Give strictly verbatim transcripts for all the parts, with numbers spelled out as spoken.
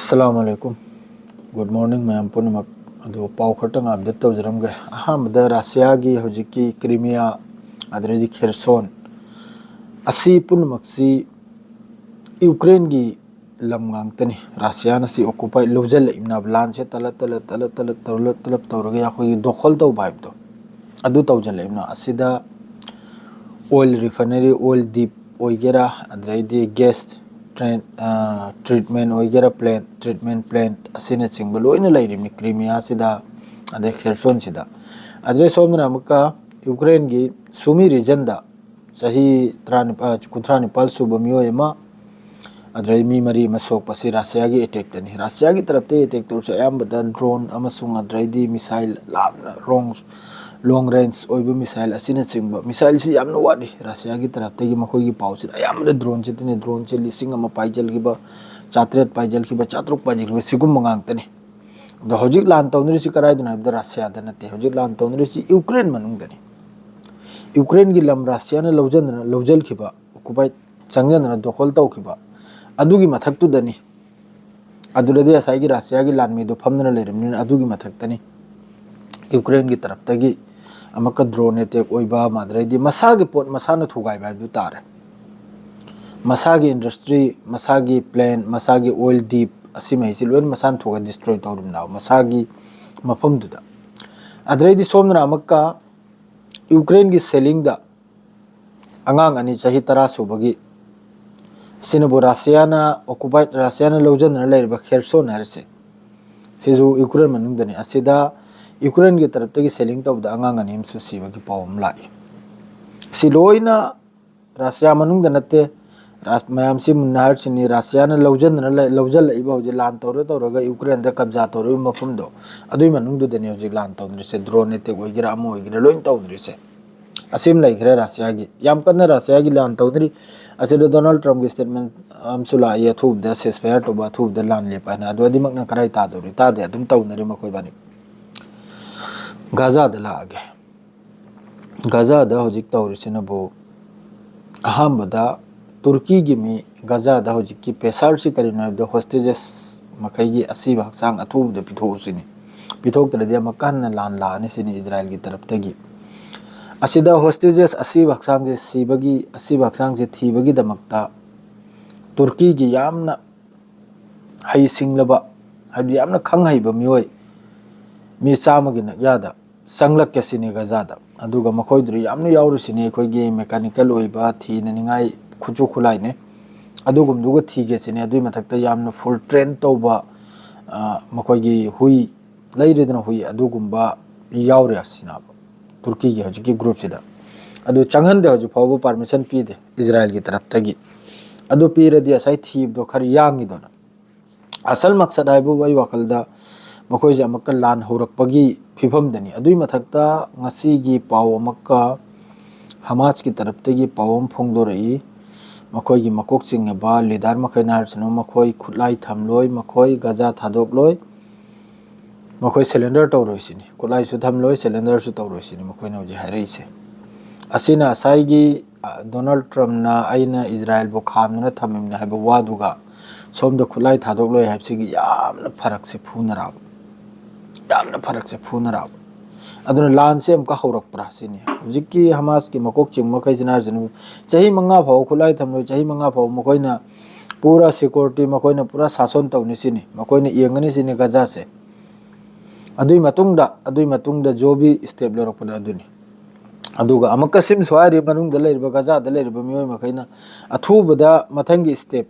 ꯑꯁꯂꯥꯃꯨ ꯑꯂꯥꯏꯀꯨꯝ꯫ Good morning ꯃꯌꯥꯝ ꯄꯨꯝꯅꯃꯛ꯫ ꯑꯗꯨ ꯄꯥꯎ ꯈꯔꯇꯪ ꯑꯞꯗꯦꯠ ꯇꯧꯖꯔꯝꯒꯦ꯫ ꯑꯍꯥꯟꯕꯗ ꯔꯁꯤꯌꯥꯒꯤ ꯍꯧꯖꯤꯛꯀꯤ ꯀ꯭ꯔꯤꯃꯤꯌꯥ, ꯑꯗꯨꯗꯩꯗꯤ ꯈꯦꯔꯁꯣꯟ, ꯑꯁꯤ ꯄꯨꯝꯅꯃꯛꯁꯤ ꯌꯨꯀ꯭ꯔꯦꯟꯒꯤ ꯂꯝ ꯉꯥꯛꯇꯅꯤ꯫ ꯔꯁꯤꯌꯥꯅ ꯁꯤ ꯑꯣꯀꯨꯄꯥꯏ ꯂꯧꯁꯤꯜꯂꯛꯏꯕꯅꯦꯕ꯫ ꯂꯥꯟꯁꯦ ꯇꯂꯞ ꯇꯂꯞ ꯇꯂꯞ ꯇꯂꯞ ꯇꯂꯞ ꯇꯂꯞ ꯇꯧꯔꯒ ꯑꯩꯈꯣꯏꯒꯤ ꯗꯣꯈꯜ ꯇꯧꯕ ꯍꯥꯏꯕꯗꯣ, ꯑꯗꯨ ꯇꯧꯁꯤꯜꯂꯛꯏꯕꯅ꯫ ꯑꯁꯤꯗ ꯑꯣꯏꯜ ꯔꯤꯐꯥꯏꯅꯔꯤ, ꯑꯣꯏꯜ ꯗꯤꯞ ꯑꯣꯏꯒꯦꯔꯥ, ꯑꯗꯨꯗꯩꯗꯤ ꯒ꯭ꯌꯥꯁ ꯇ꯭ꯔꯦꯟ, ꯇ꯭ꯔꯤꯠꯃꯦꯟ ꯑꯣꯏꯒꯦꯔꯥ, ꯄ꯭ꯂꯦꯟ, ꯇ꯭ꯔꯤꯠꯃꯦꯟ ꯄ꯭ꯂꯦꯟ ꯑꯁꯤꯅꯆꯤꯡꯕ ꯂꯣꯏꯅ ꯂꯩꯔꯤꯕꯅꯤ ꯀ꯭ꯔꯤꯃꯤꯌꯥꯁꯤꯗ, ꯑꯗꯩ ꯈꯦꯔꯁꯣꯟꯁꯤꯗ꯫ ꯑꯗꯩ ꯁꯣꯝꯗꯅ ꯑꯃꯨꯛꯀ ꯌꯨꯀ꯭ꯔꯦꯟꯒꯤ ꯁꯨꯃꯤ ꯔꯤꯖꯟꯗ ꯆꯍꯤ ꯇꯔꯥꯅꯤꯄꯥꯜ, ꯀꯨꯟꯊ꯭ꯔꯥ ꯅꯤꯄꯥꯜ ꯁꯨꯕ ꯃꯤꯑꯣꯏ ꯑꯃ, ꯑꯗꯨꯗꯩ ꯃꯤ ꯃꯔꯤ ꯑꯃ ꯁꯣꯛꯄꯁꯤ ꯔꯁꯤꯌꯥꯒꯤ ꯑꯦꯇꯦꯛꯇꯅꯤ꯫ ꯔꯁꯤꯌꯥꯒꯤ ꯇꯔꯞꯇꯒꯤ ꯑꯦꯇꯦꯛ ꯇꯧꯔꯤꯁꯦ ꯑꯌꯥꯝꯕꯗ ꯗ꯭ꯔꯣꯟ ꯑꯃꯁꯨꯡ ꯑꯗꯨꯗꯩꯗꯤ ꯃꯤꯁꯥꯏꯜ ꯂꯥꯞꯅ ꯔꯣꯡ ꯂꯣꯡ ꯔꯦꯟꯖ ꯑꯣꯏꯕ ꯃꯤꯁꯥꯏꯜ ꯑꯁꯤꯅꯆꯤꯡꯕ꯫ ꯃꯤꯁꯥꯏꯜꯁꯤ ꯌꯥꯝꯅ ꯋꯥꯠꯂꯤ ꯔꯁꯤꯌꯥꯒꯤ ꯇꯔꯞꯇꯒꯤ꯫ ꯃꯈꯣꯏꯒꯤ ꯄꯥꯎꯁꯤꯗ ꯑꯌꯥꯝꯕꯗ ꯗ꯭ꯔꯣꯟꯁꯤꯗꯅꯤ꯫ ꯗ꯭ꯔꯣꯟꯁꯦ ꯂꯤꯁꯤꯡ ꯑꯃ ꯄꯥꯏꯖꯤꯜꯈꯤꯕ, ꯆꯥꯇ꯭ꯔꯦꯠ ꯄꯥꯏꯖꯤꯜꯈꯤꯕ, ꯆꯥꯇ꯭ꯔꯨꯛ ꯄꯥꯏꯖꯤꯜꯈꯤꯕ, ꯁꯤꯒꯨꯝꯕ ꯉꯥꯛꯇꯅꯤ꯫ ꯑꯗꯣ ꯍꯧꯖꯤꯛ ꯂꯥꯟ ꯇꯧꯅꯔꯤꯁꯤ ꯀꯗꯥꯏꯗꯅꯣ ꯍꯥꯏꯕꯗ ꯔꯁꯤꯌꯥꯗ ꯅꯠꯇꯦ꯫ ꯍꯧꯖꯤꯛ ꯂꯥꯟ ꯇꯧꯅꯔꯤꯁꯤ ꯌꯨꯀ꯭ꯔꯦꯟ ꯃꯅꯨꯡꯗꯅꯤ꯫ ꯌꯨꯀ꯭ꯔꯦꯟꯒꯤ ꯂꯝ ꯔꯁꯤꯌꯥꯅ ꯂꯧꯖꯟꯗꯅ, ꯂꯧꯖꯤꯜꯈꯤꯕ, ꯑꯣꯀꯨꯄꯥꯏ ꯆꯪꯖꯟꯗꯅ ꯗꯣꯈꯜ ꯇꯧꯈꯤꯕ, ꯑꯗꯨꯒꯤ ꯃꯊꯛꯇꯨꯗꯅꯤ꯫ ꯑꯗꯨꯗꯗꯤ ꯉꯁꯥꯏꯒꯤ ꯔꯁꯤꯌꯥꯒꯤ ꯂꯥꯟꯃꯤꯗꯣ ꯐꯝꯗꯅ ꯂꯩꯔꯕꯅꯤꯅ ꯑꯗꯨꯒꯤ ꯃꯊꯛꯇꯅꯤ ꯌꯨꯀ꯭ꯔꯦꯟꯒꯤ ꯇꯔꯞꯇꯒꯤ ꯑꯃꯨꯛꯀ ꯗ꯭ꯔꯣꯟ ꯑꯦꯇꯦꯛ ꯑꯣꯏꯕ ꯑꯃ, ꯑꯗꯩꯗꯤ ꯃꯁꯥꯒꯤ ꯄꯣꯠ ꯃꯁꯥꯅ ꯊꯨꯒꯥꯏꯕ ꯍꯥꯏꯕꯗꯨ ꯇꯥꯔꯦ꯫ ꯃꯁꯥꯒꯤ ꯏꯟꯗꯁꯇ꯭ꯔꯤ, ꯃꯁꯥꯒꯤ ꯄ꯭ꯂꯦꯟ, ꯃꯁꯥꯒꯤ ꯑꯣꯏꯜ ꯗꯤꯞ ꯑꯁꯤꯃꯩꯁꯤ ꯂꯣꯏꯅ ꯃꯁꯥꯅ ꯊꯨꯒꯥꯏ, ꯗꯤꯁꯇ꯭ꯔꯣꯏ ꯇꯧꯔꯤꯕꯅꯦꯕ ꯃꯁꯥꯒꯤ ꯃꯐꯝꯗꯨꯗ꯫ ꯑꯗꯩꯗꯤ ꯁꯣꯝꯗꯅ ꯑꯃꯨꯛꯀ ꯌꯨꯀ꯭ꯔꯦꯟꯒꯤ ꯁꯦꯂꯤꯡꯗ ꯑꯉꯥꯡ ꯑꯅꯤ ꯆꯍꯤ ꯇꯔꯥ ꯁꯨꯕꯒꯤ, ꯁꯤꯅꯕꯨ ꯔꯁꯤꯌꯥꯅ ꯑꯣꯀꯨꯄꯥꯏꯠ, ꯔꯁꯤꯌꯥꯅ ꯂꯧꯖꯗꯨꯅ ꯂꯩꯔꯤꯕ ꯈꯦꯔꯁꯣꯟ ꯍꯥꯏꯔꯤꯁꯦ, ꯁꯤꯁꯨ ꯌꯨꯀ꯭ꯔꯦꯟ ꯃꯅꯨꯡꯗꯅꯤ꯫ ꯑꯁꯤꯗ ꯌꯨꯀ꯭ꯔꯦꯟꯒꯤ ꯇꯔꯞꯇꯒꯤ ꯁꯦꯂꯤꯡ ꯇꯧꯕꯗ ꯑꯉꯥꯡ ꯑꯅꯤ ꯑꯃꯁꯨ ꯁꯤꯕꯒꯤ ꯄꯥꯎ ꯑꯃ ꯂꯥꯛꯏ꯫ ꯁꯤ ꯂꯣꯏꯅ ꯔꯁꯤꯌꯥ ꯃꯅꯨꯡꯗ ꯅꯠꯇꯦ꯫ ꯔꯥꯁ-, ꯃꯌꯥꯝꯁꯤ ꯃꯨꯟꯅ ꯍꯥꯏꯔꯁꯤꯅꯤ, ꯔꯁꯤꯌꯥꯅ ꯂꯧꯖꯗꯨꯅ ꯂꯩ-, ꯂꯧꯖꯜꯂꯛꯏꯕ ꯍꯧꯖꯤꯛ ꯂꯥꯟ ꯇꯧꯔ ꯇꯧꯔꯒ ꯌꯨꯀ꯭ꯔꯦꯟꯗ ꯀꯕꯖꯥ ꯇꯧꯔꯤꯕ ꯃꯐꯝꯗꯣ, ꯑꯗꯨꯒꯤ ꯃꯅꯨꯡꯗꯨꯗꯅꯤ ꯍꯧꯖꯤꯛ ꯂꯥꯟ ꯇꯧꯅꯔꯤꯁꯦ꯫ ꯗ꯭ꯔꯣꯟ ꯑꯦꯇꯦꯛ ꯑꯣꯏꯒꯦꯔꯥ ꯑꯃ ꯑꯣꯏꯒꯦꯔꯥ ꯂꯣꯏꯅ ꯇꯧꯅꯔꯤꯁꯦ꯫ ꯑꯁꯤꯃ ꯂꯩꯈ꯭ꯔꯦ ꯔꯁꯤꯌꯥꯒꯤ꯫ ꯌꯥꯝ ꯀꯟꯅ ꯔꯁꯤꯌꯥꯒꯤ ꯂꯥꯟ ꯇꯧꯅꯔꯤ꯫ ꯑꯁꯤꯗ ꯗꯣꯅꯥꯜꯗ ꯇ꯭ꯔꯝꯞꯀꯤ ꯁ꯭ꯇꯦꯠꯃꯦꯟ ꯑꯃꯁꯨ ꯂꯥꯛꯏ, ꯑꯊꯨꯕꯗ ceasefire ꯇꯧꯕ, ꯑꯊꯨꯕꯗ ꯂꯥꯟ ꯂꯦꯞꯄ ꯍꯥꯏꯅ꯫ ꯑꯗꯨ ꯑꯅꯤꯃꯛꯅ ꯀꯗꯥꯏ ꯇꯥꯗꯧꯔꯤ? ꯇꯥꯗꯦ, ꯑꯗꯨꯝ ꯇꯧꯅꯔꯤ ꯃꯈꯣꯏꯕꯥꯅꯤ꯫ ꯒꯥꯖꯥꯗ ꯂꯥꯛꯑꯒꯦ꯫ ꯒꯥꯖꯥꯗ ꯍꯧꯖꯤꯛ ꯇꯧꯔꯤꯁꯤꯅꯕꯨ, ꯑꯍꯥꯟꯕꯗ ꯇꯨꯔꯀꯤꯒꯤ ꯃꯤ ꯒꯥꯖꯥꯗ ꯍꯧꯖꯤꯛꯀꯤ ꯄꯦꯁꯥꯔꯁꯤ ꯀꯔꯤꯅꯣ ꯍꯥꯏꯕꯗ ꯍꯣꯁꯇꯦꯖꯦꯁ ꯃꯈꯩꯒꯤ ꯑꯁꯤꯕ ꯍꯛꯆꯥꯡ ꯑꯊꯨꯕꯗ ꯄꯤꯊꯣꯛꯎꯁꯤꯅꯤ꯫ ꯄꯤꯊꯣꯛꯇ꯭ꯔꯗꯤ ꯑꯃꯨꯛꯀ ꯍꯟꯅ ꯂꯥꯟ ꯂꯥꯛꯑꯅꯤ ꯁꯤꯅꯤ ꯏꯖꯔꯥꯏꯜꯒꯤ ꯇꯔꯞꯇꯒꯤ꯫ ꯑꯁꯤꯗ hostages ꯑꯁꯤꯕ ꯍꯛꯆꯥꯡꯁꯦ ꯁꯤꯕꯒꯤ, ꯑꯁꯤꯕ ꯍꯛꯆꯥꯡꯁꯦ ꯊꯤꯕꯒꯤꯗꯃꯛꯇ ꯇꯨꯔꯀꯤꯒꯤ ꯌꯥꯝꯅ ꯍꯩꯁꯤꯡꯂꯕ, ꯍꯥꯏꯕꯗꯤ ꯌꯥꯝꯅ ꯈꯪ ꯍꯩꯕ ꯃꯤꯑꯣꯏ ꯃꯤ ꯆꯥꯝꯃꯒꯤ ꯅꯛꯌꯥꯗ ꯆꯪꯂꯛꯀꯦ ꯁꯤꯅꯤ ꯒꯖꯥꯗ꯫ ꯑꯗꯨꯒ ꯃꯈꯣꯏꯗꯨꯗ ꯌꯥꯝꯅ ꯌꯥꯎꯔꯤꯁꯤꯅꯤ ꯑꯩꯈꯣꯏꯒꯤ mechanical ꯑꯣꯏꯕ ꯊꯤꯅꯅꯤꯡꯉꯥꯏ ꯈꯨꯠꯁꯨ ꯈꯨꯠꯂꯥꯏꯅꯤ꯫ ꯑꯗꯨꯒꯨꯝꯗꯨꯒ ꯊꯤꯒꯦ ꯁꯤꯅꯤ꯫ ꯑꯗꯨꯒꯤ ꯃꯊꯛꯇ ꯌꯥꯝꯅ full train ꯇꯧꯕ, ꯑ, ꯃꯈꯣꯏꯒꯤ ꯍꯨꯏ ꯂꯩꯔꯤꯗꯅ, ꯍꯨꯏ, ꯑꯗꯨꯒꯨꯝꯕ ꯌꯥꯎꯔꯦ ꯁꯤꯅꯦꯕ ꯇꯨꯔꯀꯤꯒꯤ ꯍꯧꯖꯤꯛꯀꯤ groupꯁꯤꯗ꯫ ꯑꯗꯨ ꯆꯪꯍꯟꯗꯦ, ꯍꯧꯖꯤꯛ ꯐꯥꯎꯕ permission ꯄꯤꯗꯦ ꯏꯖꯔꯥꯏꯜꯒꯤ ꯇꯔꯞꯇꯒꯤ꯫ ꯑꯗꯨ ꯄꯤꯔꯗꯤ ꯉꯁꯥꯏ ꯊꯤꯕꯗꯣ ꯈꯔ ꯌꯥꯡꯉꯤꯗꯅ꯫ ꯑꯁꯜ ꯃꯛꯁꯠ ꯍꯥꯏꯕꯕꯨ ꯑꯩ ꯋꯥꯈꯜꯗ ꯃꯈꯣꯏꯁꯦ ꯑꯃꯨꯛꯀ ꯂꯥꯟ ꯍꯧꯔꯛꯄꯒꯤ ꯐꯤꯕꯝꯗꯅꯤ꯫ ꯑꯗꯨꯒꯤ ꯃꯊꯛꯇ ꯉꯁꯤꯒꯤ ꯄꯥꯎ ꯑꯃꯛꯀ ꯍꯃꯥꯁꯀꯤ ꯇꯔꯞꯇꯒꯤ ꯄꯥꯎ ꯑꯃ ꯐꯣꯡꯗꯣꯔꯛꯏ꯫ ꯃꯈꯣꯏꯒꯤ ꯃꯀꯣꯛ ꯆꯤꯡꯉꯕ leader ꯃꯈꯩꯅ ꯍꯥꯏꯔꯤꯁꯤꯅ ꯃꯈꯣꯏ ꯈꯨꯠꯂꯥꯏ ꯊꯝꯂꯣꯏ, ꯃꯈꯣꯏ ꯒꯖꯥ ꯊꯥꯗꯣꯛꯂꯣꯏ, ꯃꯈꯣꯏ surrender ꯇꯧꯔꯣꯏ ꯁꯤꯅꯤ꯫ ꯈꯨꯠꯂꯥꯏꯁꯨ ꯊꯝꯂꯣꯏ, surrenderꯁꯨ ꯇꯧꯔꯣꯏ ꯁꯤꯅꯤ ꯃꯈꯣꯏꯅ ꯍꯧꯖꯤꯛ ꯍꯥꯏꯔꯛꯏꯁꯦ꯫ ꯑꯁꯤꯅ ꯉꯁꯥꯏꯒꯤ, ꯑ, Donald Trumpꯅ "ꯑꯩꯅ ꯏꯖꯔꯥꯏꯜꯕꯨ ꯈꯥꯝꯗꯨꯅ ꯊꯝꯃꯤꯕꯅꯤ" ꯍꯥꯏꯕ ꯋꯥꯗꯨꯒ ꯁꯣꯝꯗ ꯈꯨꯠꯂꯥꯏ ꯊꯥꯗꯣꯛꯂꯣꯏ ꯍꯥꯏꯕꯁꯤꯒꯤ ꯌꯥꯝꯅ ꯐꯔꯛꯁꯦ ꯐꯨꯅꯔꯛꯑꯕ, ꯌꯥꯝꯅ ꯐꯔꯛꯁꯦ ꯐꯨꯅꯔꯛꯑꯕ꯫ ꯑꯗꯨꯅ ꯂꯥꯟꯁꯦ ꯑꯃꯨꯛꯀ ꯍꯧꯔꯛꯄ꯭ꯔꯥ ꯁꯤꯅꯤ꯫ ꯍꯧꯖꯤꯛꯀꯤ ꯍꯃꯥꯁꯀꯤ ꯃꯀꯣꯛ ꯆꯤꯡꯕ ꯃꯈꯩꯁꯤꯅ ꯍꯥꯏꯔꯤꯁꯤꯅ ꯆꯍꯤ ꯃꯉꯥ ꯐꯥꯎꯕ ꯈꯨꯠꯂꯥꯏ ꯊꯝꯂꯣꯏ, ꯆꯍꯤ ꯃꯉꯥ ꯐꯥꯎꯕ ꯃꯈꯣꯏꯅ ꯄꯨꯔꯥ security, ꯃꯈꯣꯏꯅ ꯄꯨꯔꯥ ꯁꯥꯁꯣꯟ ꯇꯧꯅꯤ ꯁꯤꯅꯤ, ꯃꯈꯣꯏꯅ ꯌꯦꯡꯒꯅꯤ ꯁꯤꯅꯤ ꯒꯖꯥꯁꯦ꯫ ꯑꯗꯨꯒꯤ ꯃꯇꯨꯡꯗ, ꯑꯗꯨꯒꯤ ꯃꯇꯨꯡꯗ ꯖꯣꯕꯤ step ꯂꯧꯔꯛꯄꯗ ꯑꯗꯨꯅꯤ꯫ ꯑꯗꯨꯒ ꯑꯃꯨꯛꯀ ꯁꯤꯝꯁꯨ ꯍꯥꯏꯔꯤ, ꯃꯅꯨꯡꯗ ꯂꯩꯔꯤꯕ, ꯒꯖꯥꯗ ꯂꯩꯔꯤꯕ ꯃꯤꯑꯣꯏ ꯃꯈꯩꯅ ꯑꯊꯨꯕꯗ ꯃꯊꯪꯒꯤ step,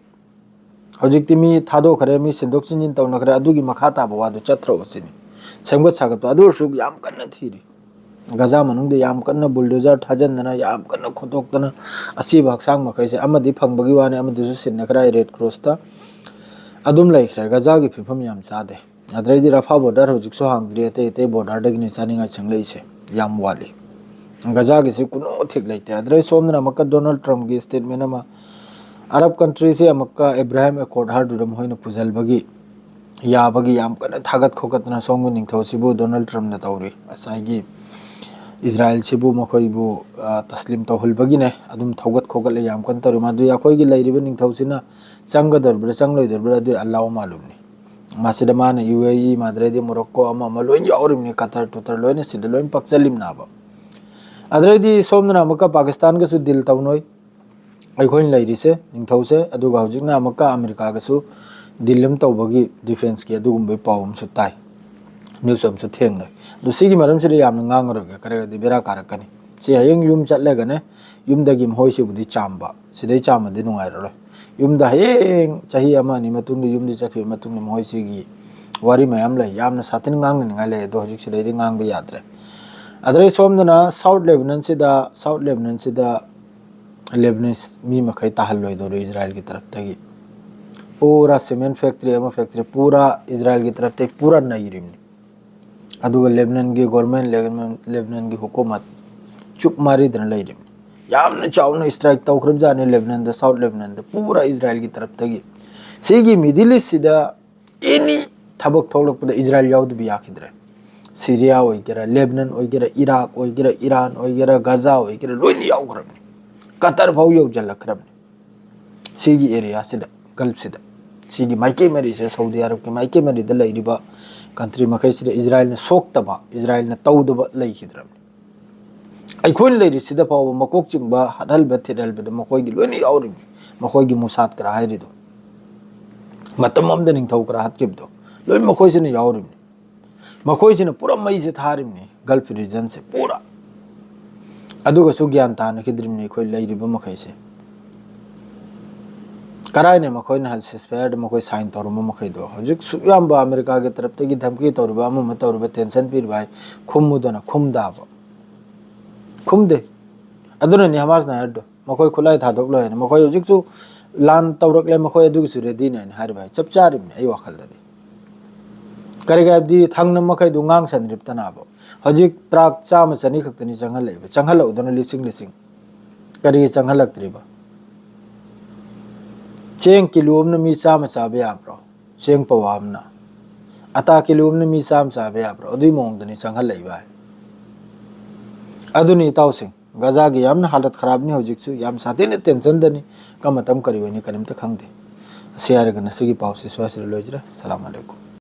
ꯍꯧꯖꯤꯛꯇꯤ ꯃꯤ ꯊꯥꯗꯣꯛꯈ꯭ꯔꯦ, ꯃꯤ ꯁꯤꯟꯗꯣꯛ ꯁꯤꯟꯖꯤꯟ ꯇꯧꯅꯈ꯭ꯔꯦ, ꯑꯗꯨꯒꯤ ꯃꯈꯥ ꯇꯥꯕ ꯋꯥꯗꯨ ꯆꯠꯇ꯭ꯔꯣ ꯁꯤꯅꯤ꯫ ꯁꯦꯝꯒꯠ ꯁꯥꯒꯠꯄ ꯑꯗꯨ ꯑꯣꯏꯔꯁꯨ ꯌꯥꯝ ꯀꯟꯅ ꯊꯤꯔꯤ꯫ ꯒꯖꯥ ꯃꯅꯨꯡꯗ ꯌꯥꯝ ꯀꯟꯅ bulldozer ꯊꯥꯖꯤꯟꯗꯅ, ꯌꯥꯝ ꯀꯟꯅ ꯈꯣꯠꯇꯣꯛꯇꯅ, ꯑꯁꯤꯕ ꯍꯛꯆꯥꯡ ꯃꯈꯩꯁꯦ ꯑꯃꯗꯤ ꯐꯪꯕꯒꯤ ꯋꯥꯅꯤ, ꯑꯃꯗꯨꯁꯨ ꯁꯤꯟꯅꯈ꯭ꯔꯦ Red Crossꯇ꯫ ꯑꯗꯨꯝ ꯂꯩꯈ꯭ꯔꯦ꯫ ꯒꯖꯥꯒꯤ ꯐꯤꯕꯝ ꯌꯥꯝ ꯆꯥꯗꯦ꯫ ꯑꯗꯨꯗꯩꯗꯤ ꯔꯐꯥ border ꯍꯧꯖꯤꯛꯁꯨ ꯍꯥꯡꯗ꯭ꯔꯤ, ꯑꯇꯩ ꯑꯇꯩ borderꯗꯒꯤꯅꯤ ꯆꯥꯅꯤꯡꯉꯥꯏ ꯆꯪꯂꯛꯏꯁꯦ, ꯌꯥꯝ ꯋꯥꯠꯂꯤ꯫ ꯒꯖꯥꯒꯤꯁꯤ ꯀꯨꯅꯣ ꯊꯤꯛ ꯂꯩꯇꯦ꯫ ꯑꯗꯨꯗꯩ ꯁꯣꯝꯗꯅ ꯑꯃꯨꯛꯀ Donald Trumpꯀꯤ statement ꯑꯃ, Arab countryꯁꯦ ꯑꯃꯨꯛꯀ Abraham Accord ꯍꯥꯏꯗꯨꯗ ꯃꯈꯣꯏꯅ ꯄꯨꯁꯤꯜꯕꯒꯤ ꯌꯥꯕꯒꯤ ꯌꯥꯝ ꯀꯟꯅ ꯊꯥꯒꯠ ꯈꯣꯀꯠꯇꯅ ꯁꯣꯝꯒꯤ ꯅꯤꯡꯊꯧꯁꯤꯕꯨ Donald Trumpꯅ ꯇꯧꯔꯤ꯫ ꯉꯁꯥꯏꯒꯤ ꯏꯖꯔꯥꯏꯜꯁꯤꯕꯨ ꯃꯈꯣꯏꯕꯨ, ꯑ, ꯇꯁꯂꯤꯝ ꯇꯧꯍꯜꯕꯒꯤꯅꯦ ꯑꯗꯨꯝ ꯊꯧꯒꯠ ꯈꯣꯀꯠꯂ ꯌꯥꯝ ꯀꯟꯅ ꯇꯧꯔꯤ꯫ ꯃꯗꯨ ꯑꯩꯈꯣꯏꯒꯤ ꯂꯩꯔꯤꯕ ꯅꯤꯡꯊꯧꯁꯤꯅ ꯆꯪꯒꯗꯧꯔꯤꯕ꯭ꯔꯥ ꯆꯪꯂꯣꯏꯗꯧꯔꯤꯕ꯭ꯔꯥ ꯑꯗꯨ ꯑꯜꯂꯥꯍꯨ ꯃꯥꯂꯨꯝꯅꯤ꯫ ꯃꯁꯤꯗ ꯃꯥꯅ ꯌꯨ ꯑꯦ ꯏ, ꯃꯗ꯭ꯔꯩꯗꯤ ꯃꯣꯔꯣꯛꯀꯣ, ꯑꯃ ꯑꯃ ꯂꯣꯏꯅ ꯌꯥꯎꯔꯤꯕꯅꯤ, ꯀꯇꯔ ꯇꯨꯇꯔ ꯂꯣꯏꯅ ꯁꯤꯗ ꯂꯣꯏꯅ ꯄꯛꯆꯜꯂꯤꯕꯅꯦꯕ꯫ ꯑꯗꯩꯗꯤ ꯁꯣꯝꯗꯅ ꯑꯃꯨꯛꯀ ꯄꯥꯀꯤꯁꯇꯥꯟꯒꯁꯨ ꯗꯤꯜ ꯇꯧꯅꯣꯏ, ꯑꯩꯈꯣꯏꯅ ꯂꯩꯔꯤꯁꯦ ꯅꯤꯡꯊꯧꯁꯦ꯫ ꯑꯗꯨꯒ ꯍꯧꯖꯤꯛꯅ ꯑꯃꯨꯛꯀ ꯑꯃꯦꯔꯤꯀꯥꯒꯁꯨ ꯗꯤꯜ ꯑꯃ ꯇꯧꯕꯒꯤ ꯗꯤꯐꯦꯟꯁꯀꯤ ꯑꯗꯨꯒꯨꯝꯕꯒꯤ ꯄꯥꯎ ꯑꯃꯁꯨ ꯇꯥꯏ, ꯅ꯭ꯌꯨꯁ ꯑꯃꯁꯨ ꯊꯦꯡꯅꯩ꯫ ꯑꯗꯨ ꯁꯤꯒꯤ ꯃꯔꯝꯁꯤꯗ ꯌꯥꯝꯅ ꯉꯥꯡꯉꯔꯣꯏꯒꯦ, ꯈꯔꯒꯗꯤ ꯕꯦꯔꯥ ꯀꯥꯔꯛꯀꯅꯤ꯫ ꯁꯤ ꯍꯌꯦꯡ ꯌꯨꯝ ꯆꯠꯂꯒꯅꯦ, ꯌꯨꯝꯗꯒꯤ ꯃꯈꯣꯏꯁꯤꯕꯨꯗꯤ ꯆꯥꯝꯕ, ꯁꯤꯗꯩ ꯆꯥꯝꯃꯗꯤ ꯅꯨꯡꯉꯥꯏꯔꯔꯣꯏ꯫ ꯌꯨꯝꯗ ꯍꯌꯦꯡ ꯆꯍꯤ ꯑꯃ ꯑꯅꯤ ꯃꯇꯨꯡꯗ ꯌꯨꯝꯗ ꯆꯠꯈꯤꯕ ꯃꯇꯨꯡꯗ ꯃꯈꯣꯏꯁꯤꯒꯤ ꯋꯥꯔꯤ ꯃꯌꯥꯝ ꯂꯩ, ꯌꯥꯝꯅ ꯁꯥꯊꯤꯅ ꯉꯥꯡꯅꯅꯤꯡꯉꯥꯏ ꯂꯩ, ꯑꯗꯣ ꯍꯧꯖꯤꯛ ꯁꯤꯗꯩꯗꯤ ꯉꯥꯡꯕ ꯌꯥꯗ꯭ꯔꯦ꯫ ꯑꯗꯩ ꯁꯣꯝꯗꯅ ꯁꯥꯎꯠ ꯂꯦꯕꯅꯟꯁꯤꯗ, ꯁꯥꯎꯠ ꯂꯦꯕꯅꯟꯁꯤꯗ ꯂꯦꯕꯅꯤꯁ ꯃꯤ ꯃꯈꯩ ꯇꯥꯍꯜꯂꯣꯏꯗꯧꯔꯤ ꯏꯖꯔꯥꯏꯜꯒꯤ ꯇꯔꯞꯇꯒꯤ꯫ ꯄꯨꯔꯥ ꯁꯤꯃꯦꯟ ꯐꯦꯛꯇ꯭ꯔꯤ ꯑꯃ ꯐꯦꯛꯇ꯭ꯔꯤ ꯄꯨꯔꯥ ꯏꯖꯔꯥꯏꯜꯒꯤ ꯇꯔꯞꯇꯒꯤ ꯄꯨꯔꯥ ꯅꯩꯔꯤꯕꯅꯤ꯫ ꯑꯗꯨꯒ ꯂꯦꯕꯅꯟꯒꯤ ꯒꯣꯔꯃꯦꯟ, ꯂꯦꯕꯅꯟꯒꯤ ꯍꯨꯀꯨꯃꯠ ꯆꯨꯞ ꯃꯥꯔꯤꯗꯅ ꯂꯩꯔꯤꯕꯅꯤ꯫ ꯌꯥꯝꯅ ꯆꯥꯎꯅ ꯏꯁꯇ꯭ꯔꯥꯏꯛ ꯇꯧꯈ꯭ꯔꯕꯖꯥꯠꯅꯤ ꯂꯦꯕꯅꯟꯗ, ꯁꯥꯎꯠ ꯂꯦꯕꯅꯟꯗ ꯄꯨꯔꯥ ꯏꯖꯔꯥꯏꯜꯒꯤ ꯇꯔꯞꯇꯒꯤ꯫ ꯁꯤꯒꯤ ꯃꯤꯗꯤꯜ ꯏꯁꯁꯤꯗ ꯑꯦꯅꯤ ꯊꯕꯛ ꯊꯣꯛꯂꯛꯄꯗ ꯏꯖꯔꯥꯏꯜ ꯌꯥꯎꯗꯕ ꯌꯥꯈꯤꯗ꯭ꯔꯦ꯫ ꯁꯤꯔꯤꯌꯥ ꯑꯣꯏꯒꯦꯔꯥ, ꯂꯦꯕꯅꯟ ꯑꯣꯏꯒꯦꯔꯥ, ꯏꯔꯥꯛ ꯑꯣꯏꯒꯦꯔꯥ, ꯏꯔꯥꯟ ꯑꯣꯏꯒꯦꯔꯥ, ꯒꯖꯥ ꯑꯣꯏꯒꯦꯔꯥ, ꯂꯣꯏꯅ ꯌꯥꯎꯈ꯭ꯔꯕꯅꯤ꯫ ꯀꯇꯔ ꯐꯥꯎ ꯌꯧꯁꯤꯜꯂꯛꯈ꯭ꯔꯕꯅꯤ꯫ ꯁꯤꯒꯤ ꯑꯦꯔꯤꯌꯥꯁꯤꯗ, ꯒꯜꯐꯁꯤꯗ, ꯁꯤꯒꯤ ꯃꯥꯏꯀꯩ ꯃꯔꯤꯁꯦ, ꯁꯧꯗꯤ ꯑꯔꯕꯀꯤ ꯃꯥꯏꯀꯩ ꯃꯔꯤꯗ ꯂꯩꯔꯤꯕ ꯀꯟꯇ꯭ꯔꯤ ꯃꯈꯩꯁꯤꯗ ꯏꯖꯔꯥꯏꯜꯅ ꯁꯣꯛꯇꯕ, ꯏꯖꯔꯥꯏꯜꯅ ꯇꯧꯗꯕ ꯂꯩꯈꯤꯗ꯭ꯔꯕꯅꯤ꯫ ꯑꯩꯈꯣꯏꯅ ꯂꯩꯔꯤꯁꯤꯗ ꯐꯥꯎꯕ ꯃꯀꯣꯛ ꯆꯤꯡꯕ ꯍꯥꯠꯍꯟꯕ ꯊꯤꯠꯍꯟꯕꯗ ꯃꯈꯣꯏꯒꯤ ꯂꯣꯏꯅ ꯌꯥꯎꯔꯤꯕꯅꯤ꯫ ꯃꯈꯣꯏꯒꯤ ꯃꯨꯁꯥꯠ ꯀꯔꯥ ꯍꯥꯏꯔꯤꯗꯣ, ꯃꯇꯝ ꯑꯃꯗ ꯅꯤꯡꯊꯧ ꯀꯔꯥ ꯍꯥꯠꯈꯤꯕꯗꯣ, ꯂꯣꯏ ꯃꯈꯣꯏꯁꯤꯅ ꯌꯥꯎꯔꯤꯕꯅꯤ꯫ ꯃꯈꯣꯏꯁꯤꯅ ꯄꯨꯔꯥ ꯃꯩꯁꯦ ꯊꯥꯔꯤꯕꯅꯤ, ꯒꯜꯐ ꯔꯤꯖꯟꯁꯦ ꯄꯨꯔꯥ꯫ ꯑꯗꯨꯒꯁꯨ ꯒ꯭ꯌꯥꯟ ꯇꯥꯅꯈꯤꯗ꯭ꯔꯤꯕꯅꯤ ꯑꯩꯈꯣꯏ ꯂꯩꯔꯤꯕ ꯃꯈꯩꯁꯦ꯫ ꯀꯔꯥꯏꯅ ꯃꯈꯣꯏꯅ ꯍꯥꯏ ꯁꯤꯁꯐꯥꯌꯔꯗ ꯃꯈꯣꯏ ꯁꯥꯏꯟ ꯇꯧꯔꯝꯕ ꯃꯈꯩꯗꯣ? ꯍꯧꯖꯤꯛ ꯁꯨꯛ ꯌꯥꯝꯕ ꯑꯃꯦꯔꯤꯀꯥꯒꯤ ꯇꯔꯞꯇꯒꯤ ꯙꯝꯀꯤ ꯇꯧꯔꯤꯕ, ꯑꯃ ꯑꯃ ꯇꯧꯔꯤꯕ, ꯇꯦꯟꯁꯟ ꯄꯤꯔꯤꯕ ꯍꯥꯏ, ꯈꯨꯝꯃꯨꯗꯅ ꯈꯨꯝꯗꯕ? ꯈꯨꯝꯗꯦ꯫ ꯑꯗꯨꯅꯅꯤ ꯍꯃꯥꯁꯅ ꯍꯥꯏꯔꯤꯗꯣ, ꯃꯈꯣꯏ ꯈꯨꯠꯂꯥꯏ ꯊꯥꯗꯣꯛꯂꯣꯏ ꯍꯥꯏꯅ꯫ ꯃꯈꯣꯏ ꯍꯧꯖꯤꯛꯁꯨ ꯂꯥꯟ ꯇꯧꯔꯛꯂꯦ, ꯃꯈꯣꯏ ꯑꯗꯨꯒꯤꯁꯨ ꯔꯦꯗꯤꯅꯦ ꯍꯥꯏꯅ ꯍꯥꯏꯔꯤꯕ ꯍꯥꯏ꯫ ꯆꯞ ꯆꯥꯔꯤꯕꯅꯤ ꯑꯩ ꯋꯥꯈꯜꯗꯗꯤ꯫ ꯀꯔꯤꯒꯤ ꯍꯥꯏꯕꯗꯤ ꯊꯪꯅ ꯃꯈꯩꯗꯨ ꯉꯥꯡꯁꯟꯗ꯭ꯔꯤꯕꯇꯅꯕ꯫ ꯍꯧꯖꯤꯛ ꯇ꯭ꯔꯥꯛ ꯆꯥꯝꯃ ꯆꯅꯤ ꯈꯛꯇꯅꯤ ꯆꯪꯍꯜꯂꯛꯏꯕ, ꯆꯪꯍꯜꯂꯛꯎꯗꯅ ꯂꯤꯁꯤꯡ ꯂꯤꯁꯤꯡ꯫ ꯀꯔꯤꯒꯤ ꯆꯪꯍꯜꯂꯛꯇ꯭ꯔꯤꯕ? ꯆꯦꯡ ꯀꯤꯂꯣ ꯑꯃꯅ ꯃꯤ ꯆꯥꯝꯃ ꯆꯥꯕ ꯌꯥꯕ꯭ꯔꯣ? ꯆꯦꯡ ꯄꯋꯥ ꯑꯃꯅ꯫ ꯑꯇꯥ ꯀꯤꯂꯣ ꯑꯃꯅ ꯃꯤ ꯆꯥꯝꯃ ꯆꯥꯕ ꯌꯥꯕ꯭ꯔꯣ? ꯑꯗꯨꯒꯤ ꯃꯑꯣꯡꯗꯅꯤ ꯆꯪꯍꯜꯂꯛꯏꯕ ꯍꯥꯏ꯫ ꯑꯗꯨꯅꯤ ꯏꯇꯥꯎꯁꯤꯡ, ꯒꯖꯥꯒꯤ ꯌꯥꯝꯅ ꯍꯥꯂꯠ ꯈꯔꯥꯕꯅꯤ ꯍꯧꯖꯤꯛꯁꯨ, ꯌꯥꯝ ꯁꯥꯊꯤꯅ ꯇꯦꯟꯁꯟꯗꯅꯤ꯫ ꯀꯔꯝꯕ ꯃꯇꯝ ꯀꯔꯤ ꯑꯣꯏꯅꯤ ꯀꯔꯤꯝꯇ ꯈꯪꯗꯦ꯫ ꯑꯁꯤ ꯍꯥꯏꯔꯒ ꯉꯁꯤꯒꯤ ꯄꯥꯎꯁꯤ ꯁ꯭ꯋꯥꯏꯁꯤꯗ ꯂꯣꯏꯖꯔꯦ꯫ ꯁꯂꯥꯝ ꯑꯂꯩꯀꯨꯝ꯫